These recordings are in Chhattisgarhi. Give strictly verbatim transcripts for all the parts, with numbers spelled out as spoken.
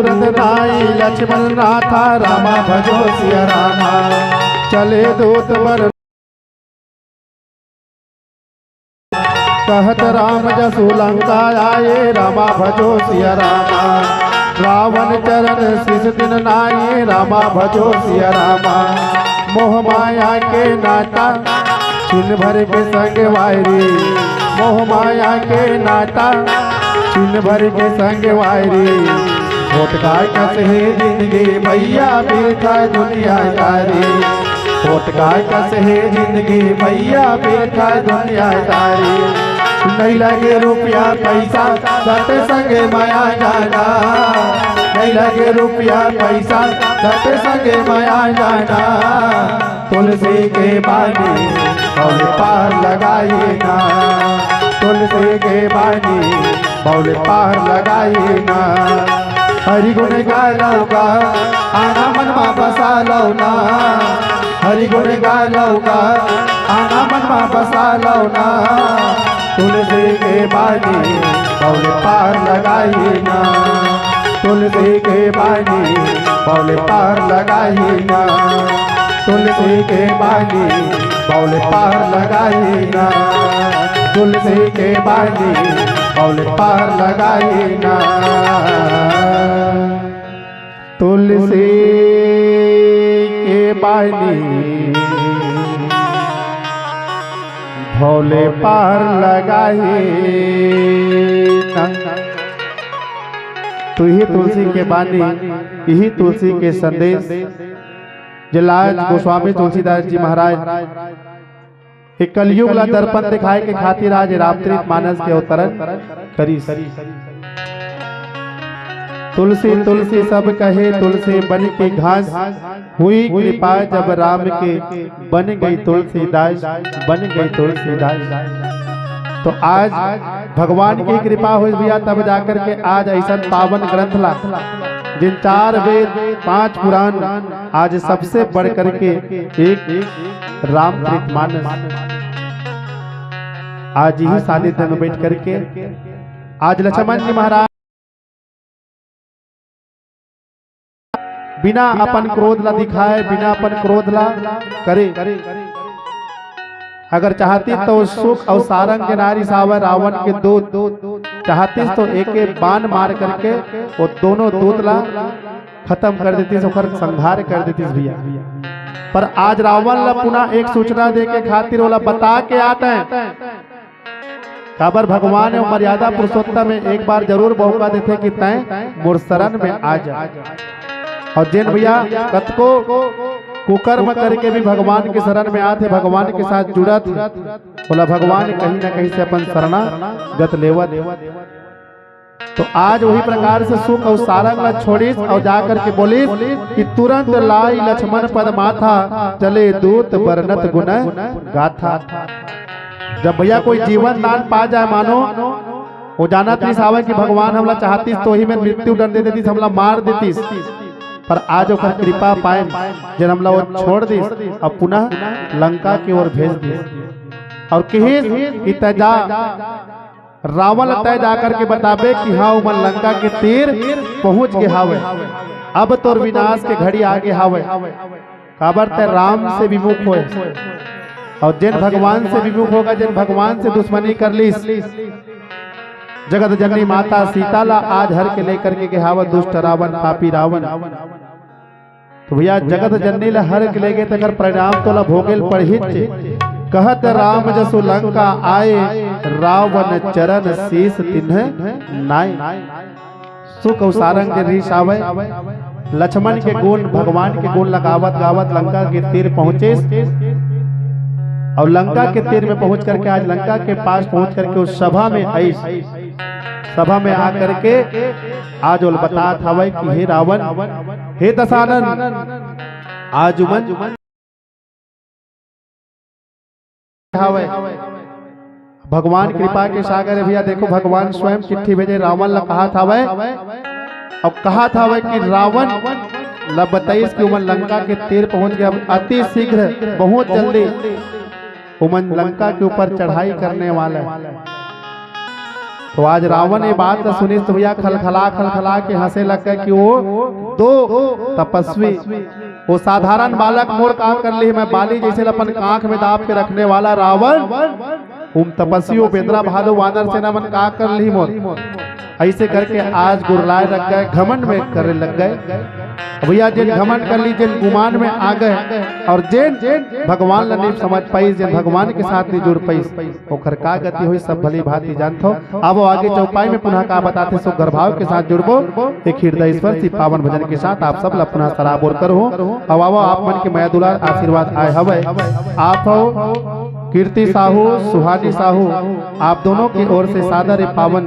तुरंत नाई लक्ष्मण नाथा, रामा भजो सिया रामा। चले दूत बर कहत राम जसु लंका आए, रामा भजो सिया रामा। रावण चरण शीश तिन्ह नाए, रामा भजो सिया रामा। मोह माया के नाता छिन भर के संग वायरी, मोह माया के नाता छिन भर के संग वायरी। होत काय कस हे जिंदगी भैया, बिरथा दुनियादारी। होत काय कस हे जिंदगी भैया, बिरथा दुनियादारी। नहीं लगे रुपया पैसा, सत संग माया जाना। नहीं लगे रुपया पैसा, सत संग माया जाना। तुलसी के बानी पौले पार लगाई ना, तुलसी के बानी पौले पार लगाई ना। हरि गुण गालौगा, आना मन मा बसा लौना। हरि गुण गालौगा, आना मन मा बसा लौना। तुलसी के बानी पौले पार लगाई ना, तुलसी के बानी पौले पार लगाई ना। तुलसी के बानी पौले पार लगाई ना, तुलसी के बानी पौले पार लगाई ना। तुलसी के बानी भौले पार लगाई ना। तो यही तुलसी के बानी, यही तुलसी के संदेश, जेला आज गोस्वामी तुलसीदास जी महाराज ये कलयुग ला दर्पण दिखाए के खातिर आज रामचरित मानस के अवतरण करिस। तुलसी तुलसी सब कहे, तुलसी बन के घास, हुई कृपा जब राम के, बन गई तुलसीदास, बन गई तुलसीदास। तो आज भगवान की कृपा होइस भैया, तब जाकर के आज ऐसा पावन ग्रंथ ला, जिन चार वेद, पांच पुराण, आज सबसे बढ़ करके एक रामचरित मानस आज ही सानिध्य में बैठ करके आज लक्ष्मण जी महाराज बिना अपन क्रोध ला दिखाए, बिना अपन क्रोध ला करे, अगर चाहती तो सुख अउ सारंग के नारी सावर रावण के दूत चाहतीस तो एक एक बाण मार करके वो दोनों दूत ला खत्म कर देतीस, ओकर संहार कर देतीस भैया। पर आज रावण ला पुनः एक सूचना दे के खातिर ओला बता के आत हे। काबर भगवान अउ मर्यादा पुरुषोत्तम में एक बार जरूर मौका देथे कि तैं मोर शरण में आ जा। अउ जेन भैया कतको कुकर्म करके भी भगवान के शरण में आथे, भगवान के साथ जुड़त हे, ओला भगवान कहीं ना कहीं से अपन शरणागत लेवत। तो आज वही प्रकार से सुख अउ सारंग ला छोड़िस अउ जा करके बोलिस कि तुरंत लाई लक्ष्मण पद माथा, चले दूत बरनत गुण गाथा। जब भैया कोई जीवन दान पा जाए, मानो वो जानत रिहिस हावय कि भगवान हमला चाहतिस तो ही में मृत्यु दंड दे देतिस, हमला मार देतिस, पर आज ओकर कृपा पाएन, जेन हमला वो छोड़ दिस अउ पुनः लंका के ओर भेज दिस। अउ किहिस कि तैं जा, रावण ल तैं जाकर के बताबे कि हाँ, ओमन लंका के तीर पहुंच गे हावय, अब तोर विनाश के घड़ी आ गे हावय। काबर तैं राम से विमुख होय, अउ जेन भगवान से विमुख होगे, जेन भगवान से दुश्मनी कर लिस, जगत जननी माता सीता ला आज हर के लेकर के गे हावय दुष्ट रावण, पापी रावण। तो भैया, जगत जननी ला हर के लेगे, तेकर परिणाम तोला भोगेल पड़ही। कहत राम जसु लंका आए, रावण चरण शीश तिन्ह नाए। सुख अउ सारंग के रीस आवय। लक्ष्मण के गुण, भगवान के गुण लगावत गावत लंका के तीर पहुंचिस। अउ लंका के तीर में पहुंच करके, आज लंका के पास पहुंच करके उस सभा में आइस। सभा में आकर के आज ओला बतात हवय कि हे रावण, हे दशानन, आज उमन हावय। भगवान कृपा के सागर हे भैया। देखो, भगवान स्वयं चिट्ठी भेजे, रावण ला कहात हावय, अउ कहात हावय कि रावण ला बताइस कि उमन लंका के तीर पहुंच गे, अब अति शीघ्र, बहुत जल्दी उमन लंका के ऊपर चढ़ाई करने वाला हे। तो आज रावण ये बात ला सुनिस तो भैया खलखला खलखला के हंसे लग गए कि वो दो तपस्वी, वो साधारण बालक मोर का कर ली, मैं बाली जैसे अपन कांख में दाब के रखने वाला रावण, उम तपस्वी वो बेंदरा भालू वानर सेना मन का कर ली मोर। ऐसे करके आज गुरलाए लग गए, घमंड में करे लग गए। भैया जिन घमंड कर ली, जिन गुमान में आ गए और जिन भगवान ला नहीं समझ पाई, जिन भगवान के साथ नहीं जुड़ पाई, ओखर का गति होई, सब भली भांति जानथो। आवो आगे चौपाई में पुनः का बताथे, सो गर्भाव के साथ जुड़बो एक हृदय स्पर्शी पावन भजन के साथ। आप सब ला पुनः सराबोर करो। अब आवो, आप मन के मया दुलार आशीर्वाद आए हवय। आप हो कीर्ति साहू, सुहानी साहू, आप दोनों की ओर से सादर ए पावन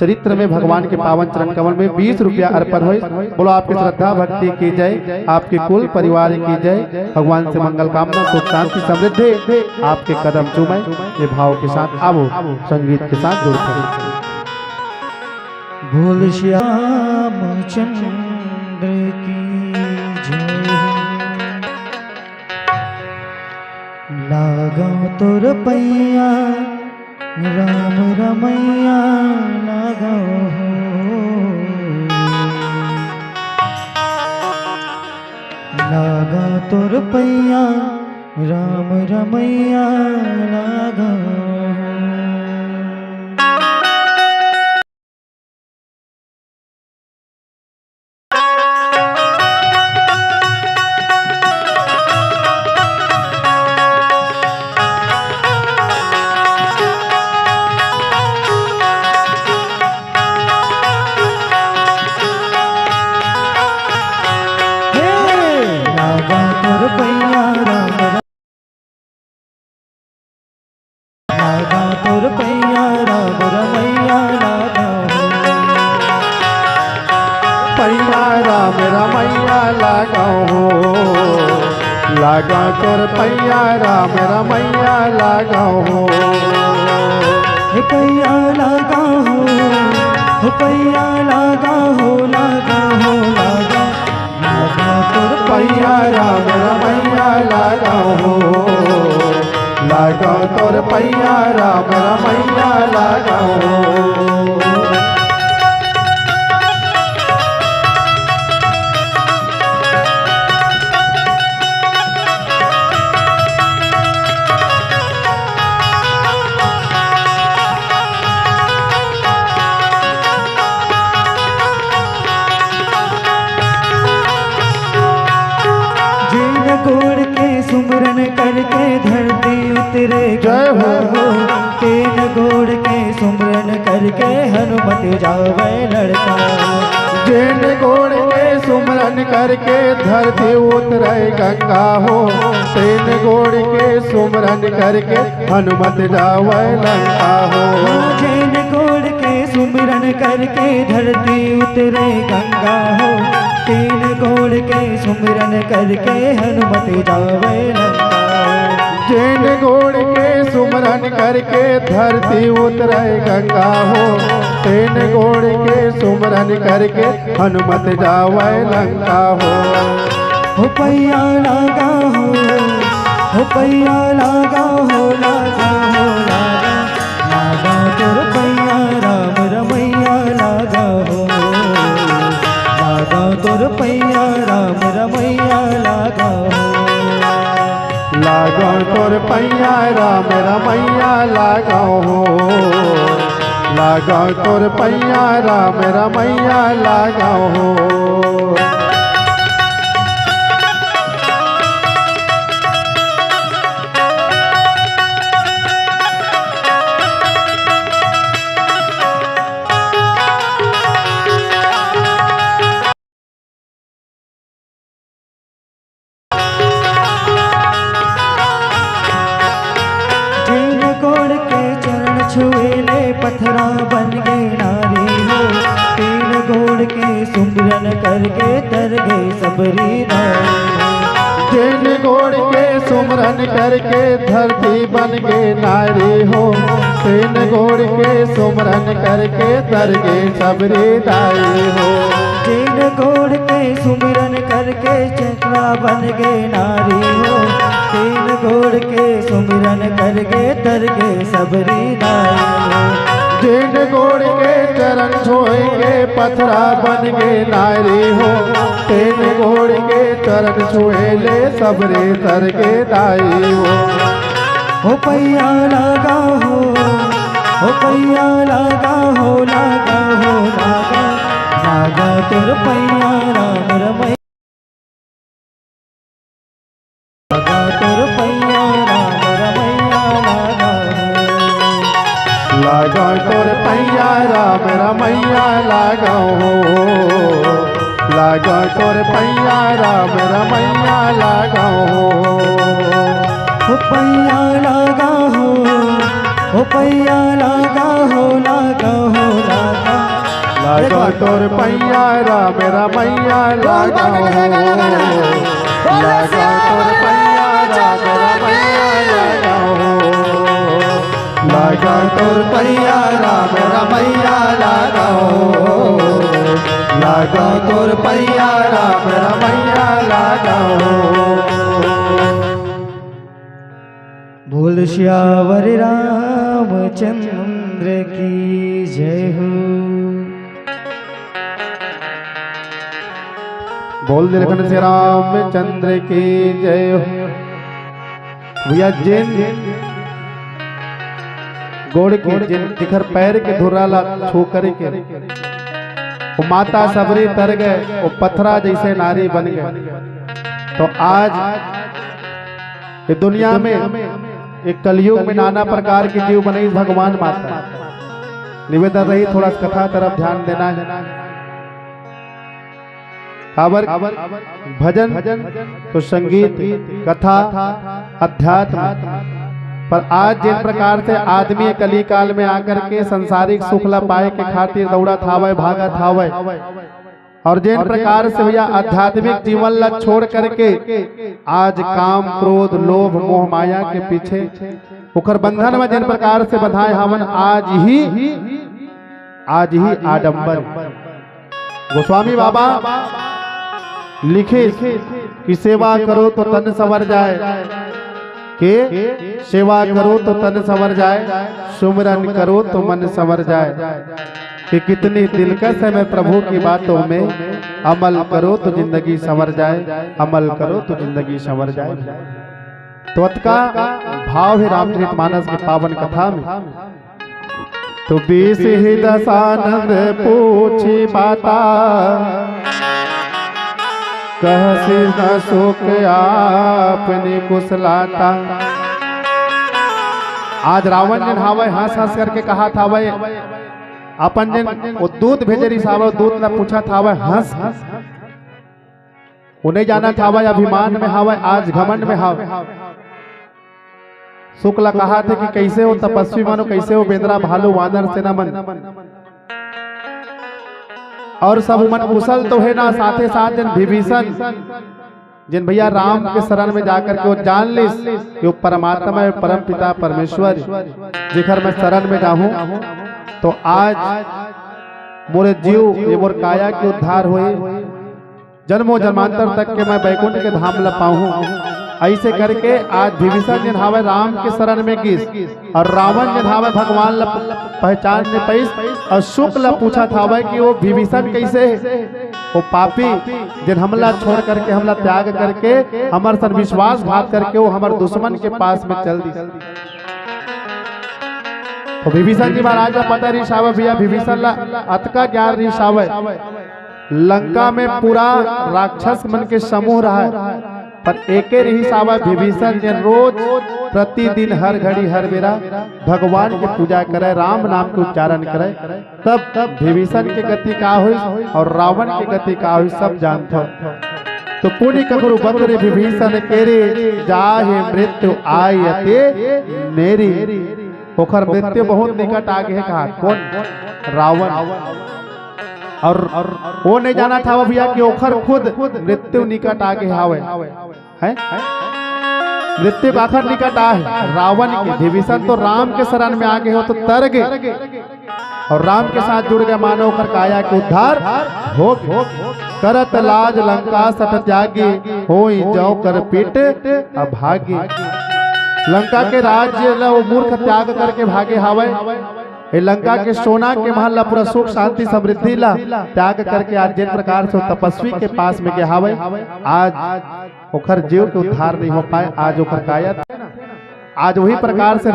चरित्र में भगवान के पावन चरण कमल में बीस रुपया अर्पण होइस। बोलो आपकी श्रद्धा भक्ति की जय, आपके कुल परिवार की जय। भगवान से मंगल कामना, सुख शांति समृद्धि आपके कदम चूमे। ये भाव के साथ आवो, संगीत के साथ जुड़ते हैं। बोल श्याम चंद्र की जय। लागा तोर पैया राम रमैया, लागा हो। लागा तोर पैया राम रमैया, लागा हो। लागा तोर पैया राम, लागा तोर पैया राम रमैया, लागा हो। पैया राम रमैया, लागा हो। लागा तोर पैया राम रमैया, लागा हो। हे पैया लागा हो, हे पैया लागा हो, लागा हो, लागा। लागा तोर पैया राम रमैया, लागा हो। लागा तोर पैया राम रमैया, लागा हो। जिन गोड़ के सुमरन करके धरती उतरे जय हो। गंगा हो, तेन गोड़ के सुमरन करके हनुमत जावे लंका। जेन गोड़ के सुमरन करके धरती उतरे गंगा हो, तेन गोड़ के सुमरन करके हनुमत जावे लंका हो। जेन गोड़ के सुमरन करके धरती उतरे गंगा हो, तेन गोड़ के सुमरन करके हनुमत जावे लंका। जेन गोड़ के सुमरन करके धरती उतरे गंगा हो, तेन गोड़ के सुमरन करके हनुमत जावे लंका हो। हो पैया लागा हो, हो पैया लागा हो, लागा हो, लागा। लागा तोर पैया राम रमैया, लागा हो। लागा तोर पैया राम रमैया, लागा हो। लागा तोर पैया राम रमैया, लागा हो। लागा तोर पैया राम रमैया, लागा हो। जेन गोड़ के चरण छुए ले पथरा बन गे नारी हो, तेन गोड़ के सुमरन करके तर गे सबरी नारी हो। जेन गोड़ के सुमरन करके धरती बन गे नारी हो, तेन गोड़ के सुमरन करके तर गे सबरी नारी हो। जेन गोड़ के सुमरन कर के चेला बन गे नारी हो, तीन गोड़ के सुमिरन करके तर गे सबरी नारी हो। तीन गोड़ के चरण छुए के पथरा बन गे नारी हो, तीन गोड़ के चरण छुए ले सबरी तर गे नारी हो। हो पैया लागा हो, हो पैया लागा हो, लागा हो, लागा, लागा तोर पैया राम रमैया। लागा तोर पैया राम रमैया लागा हो। लागा तोर पैया राम रमैया लागा हो। लागा तोर पैया राम रमैया लागा हो। हो पैया लागा हो, हो पैया लागा हो, लागा हो, लागा। लागा तोर पैया राम रमैया लागा हो। लागा तोर पैया राम रमैया लागा हो। लागा तोर पैया राम रमैया लागा हो। लागा तोर पैया राम रमैया लागा हो। बोल सियावर रामचंद्र की जय हो। बोल दे लखन से रामचंद्र की जय हो। भैया, जिन गोड़ के, जिन, जिखर पैर के धुर्रा ला छू करके वो माता सबरी तर गे, वो पथरा जैसे नारी बन गे। तो आज ये दुनिया में, एक कलयुग में नाना प्रकार के जीव बनइस भगवान माता। निवेदन रही, थोड़ा कथा तरफ ध्यान देना है। काबर, भजन तो संगीत, कथा, अध्यात्म, पर आज जिन प्रकार से आदमी कली काल में आकर के संसारिक सुख ला पाए के खातिर दौड़त हावय, भागत हावय, और जिन प्रकार से भैया आध्यात्मिक जीवन ला छोड़ करके आज काम, क्रोध, लोभ, मोह, माया के पीछे ओखर बंधन में जिन प्रकार से बंधाए हावन, आज ही, आज ही आडंबर। गोस्वामी बाबा लिखे कि सेवा करो तो तन संवर जाए, के सेवा करो तो तन संवर जाए, सुमिरन करो तो मन संवर जाए। कि कितनी दिलकश है मैं प्रभु की बातों में, अमल करो तो जिंदगी संवर जाए, अमल करो तो जिंदगी संवर जाए। तो अतका भाव है रामचरित मानस के पावन कथा में। तो बीस ही दशानंद पूछी माता, कहसी न सुख आपनी कुशलाता। आज रावण जिन हावय हंस हंस करके कहात हावय, अपन जिन वो दूत भेजे रिहिस हावय, दूत ला पूछत हावय हंस, वो नइ जानत हावय, अभिमान में हावय, आज घमंड में हावय। शुक ला कहाथे कि कैसे हो तपस्वी मनो, कैसे हो बेंदरा भालू वानर सेना मन, और सब मन कुशल तो है ना, साथे साथ जिन विभीषण, जिन भैया राम के शरण में जाकर के वो जान लिस कि वो परमात्मा है, परम पिता परमेश्वर, जेकर मैं शरण में जाहूं तो आज मोरे जीव, ये मोर काया के उद्धार होए, जन्मों जन्मांतर तक के मैं बैकुंठ के धाम ला पाहूं। ऐसे करके आज विभीषण जिन हावय राम के शरण में गिस, और रावण जिन हावय भगवान ला पहचान नइ पाइस, और शुक ला पूछत हावय कि वो विभीषण कैसे हे, वो पापी जिन हमला छोड़ करके, हमला त्याग करके, हमर सन विश्वासघात करके वो हमर दुश्मन के पास में चल दिस। तो विभीषण जी महाराज ला पता रिहिस हावय भैया, विभीषण ला अतका ज्ञान रिहिस हावय, लंका में पूरा राक्षस मन के समूह रहय, पर एके रिहिस हावय विभीषण, जेन रोज प्रतिदिन हर घड़ी हर बेरा भगवान के पूजा करय, राम नाम के उच्चारण करय। तब विभीषण के गति का होइस और रावण के गति का होइस, सब जानथव। तो पुनि ककरु बत रे विभीषण केरे, जाहे मृत्यु आय अति नेरी। ओखर मृत्यु बहुत निकट आ गे हे कहा, कोन? रावण। और वो नइ जानत हावय भैया कि ओखर खुद मृत्यु निकट आ गे हावय, हैं? मृत्यु काखर निकट आ हे, रावण के। विभीषण तो राम के शरण में आ गे हे, तो तर गे। अउ राम के साथ जुड़ गे मानो ओकर काया के उद्धार हो गे। करत लाज लंका सठ त्यागी, होई जौ कर पीठ अभागी। लंका के राज्य ल वो मूर्ख त्याग करके भागे हावय। ए लंका के सोना के महल ला, पूरा सुख शांति समृद्धि ला त्याग करके आज जिन प्रकार से वो तपस्वी के पास में गे हावय, आज ओखर जीव के उद्धार नहीं हो पाए। आज ओखर काया, आज वही प्रकार से